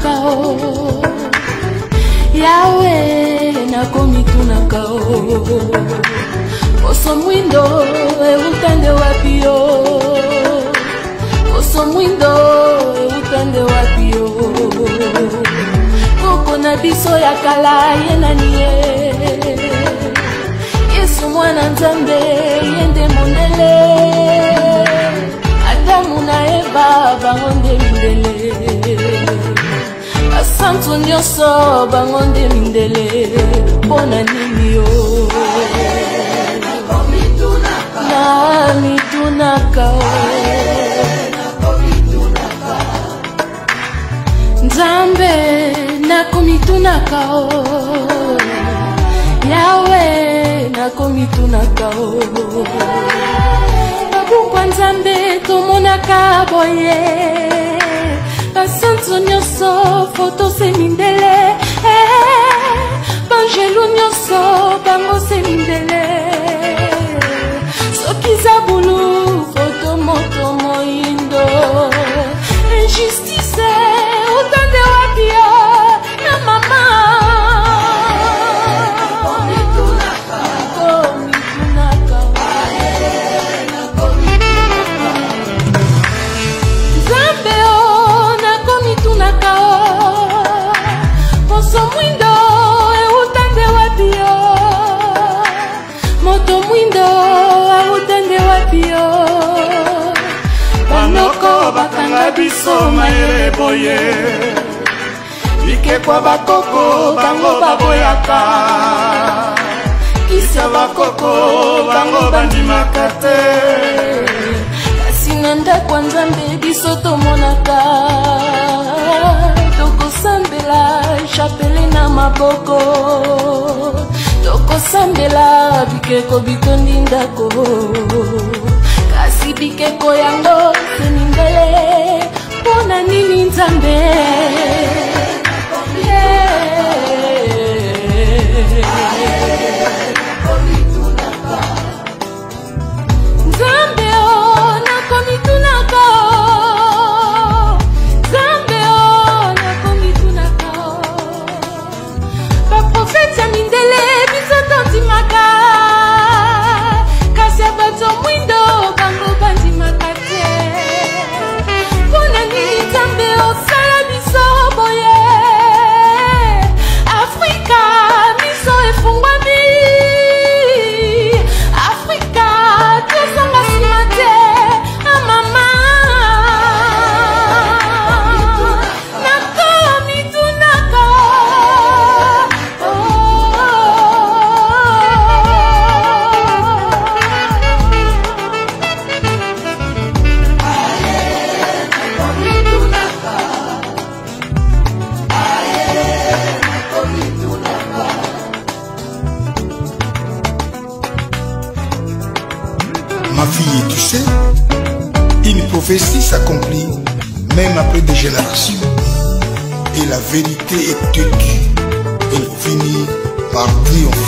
Nakomitunaka o Yawe, nakomitunaka o Poso mwindo euta nde wapi yo? Poso mwindo euta nde wapi yo? Koko na biso ya kala ye nani ye? Yesu mwana Nzambe ye nde mondele. Adamu na Eva bango nde mindele. Basantu nyonso bango nde mindele. Mpo na nini yo? Na mitunaka o. Nzambe nakomitunaka o. Yawe nakomitunaka o. Babukwa Nzambe tomonaka boye. Basantu nyonso foto se mindele. Banjelu nyonso bango se mindele. Soki zabulu foto moto moyindo. Injustice otande wapi yo na mama? Nakomitunaka. Nzambe o nakomitunaka o. Poso mwindo euta nde wapi yo? Moto mwindo auta nde wapi yo? Banoko bakanga biso mayele boye, bikekwa bakoko bango baboyaka, kisi ya bakoko bango bandimaka te. Kasi na ndako ya Nzambe biso tomonaka, tokosambela chapele na maboko, tokosambela bikeko bitondi ndako, kasi bikeko yango se mindele. Mpo na nini Nzambe? Nzambe o nakomitunaka o. Nzambe o nakomitunaka o. Baprofete ya mindele biso tondimaka, kasi ya bato mwindo bango bandimaka te. Mpo na nini Nzambe osala biso boye? Afrika miso efungwami, Afrika tozonga nsima te. Amama nakomitunaka. Ma fille, tu sais, une prophétie s'accomplit même après des générations. Et la vérité est têtue. Elle finit par triompher.